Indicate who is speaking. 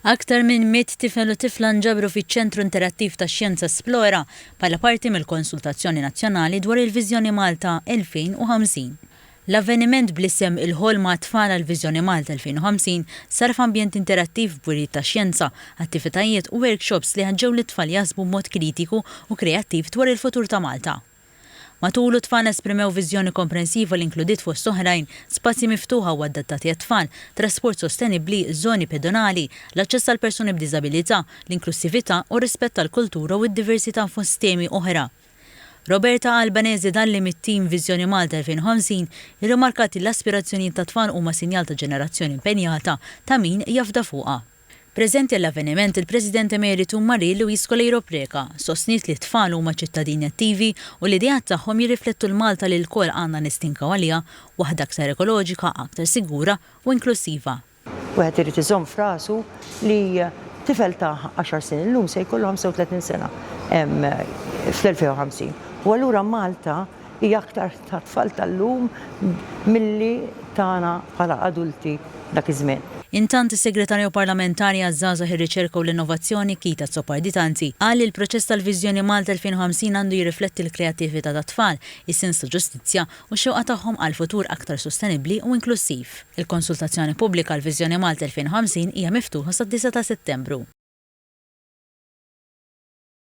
Speaker 1: Aktar minn 100 tifel u tifla nġabru fiċ-Ċentru Interattiv tax-Xjenza Esplora bħala parti mill-Konsultazzjoni Nazzjonali dwar il-Viżjoni Malta 2050. L-avveniment bl-isem Il-Ħolma għat-Tfal għall-Viżjoni Malta 2050 sar f'ambjent interattiv b'wirjiet ta' xjenza, attivitajiet u workshops li ħeġġew lit-tfal jaħsbu b'mod kritiku u kreattiv dwar il-futur ta' Malta. Matulu t-tfal esprimew viżjoni komprensiva li inkludiet fost oħrajn, spazji miftuħa u adattati għat-tfal, trasport sostenibbli, żoni pedonali, l-aċċess għal persuni b'diżabilità, l-inklussività u r-rispett tal-kultura u d-diversità fost temi oħra. Roberta Albanese Dalli mit-tim Viżjoni Malta 2050 irrimarkat li l-aspirazzjonijiet tat-tfal huma sinjal ta' ġenerazzjoni impenjata ta' min jafda fuqha. Preżenti għall-avveniment, il-President Emeritu Marie Louise Coleiro Preca sostniet li t-tfal huma ċittadini attivi u l-ideat tagħhom jirriflettu l-Malta li lkoll għandna nistinkaw għaliha, waħda aktar ekoloġika, aktar sigura u inklussiva.
Speaker 2: Wieħed irid iżomm f'rasu li tifel ta' għaxar snin illum se jkollu 35 sena fl-2050. U allura Malta hija aktar tat-tfal tal-lum milli tagħna bħala adulti dak iż-żmien.
Speaker 1: Intant, is-Segretarju Parlamentari għaż-Żgħażagħ, ir-Riċerka u l-Innovazzjoni, Keith Azzopardi Tanti, qal li l-proċess tal-Viżjoni Malta 2050 għandu jirrifletti l-kreattività tat-tfal, is-sens ta' ġustizzja u x-xewqa tagħhom għal futur aktar sostenibbli u inklussiv. Il-konsultazzjoni pubblika għall-Viżjoni Malta 2050 hija miftuħa sad-disgħa ta' Settembru.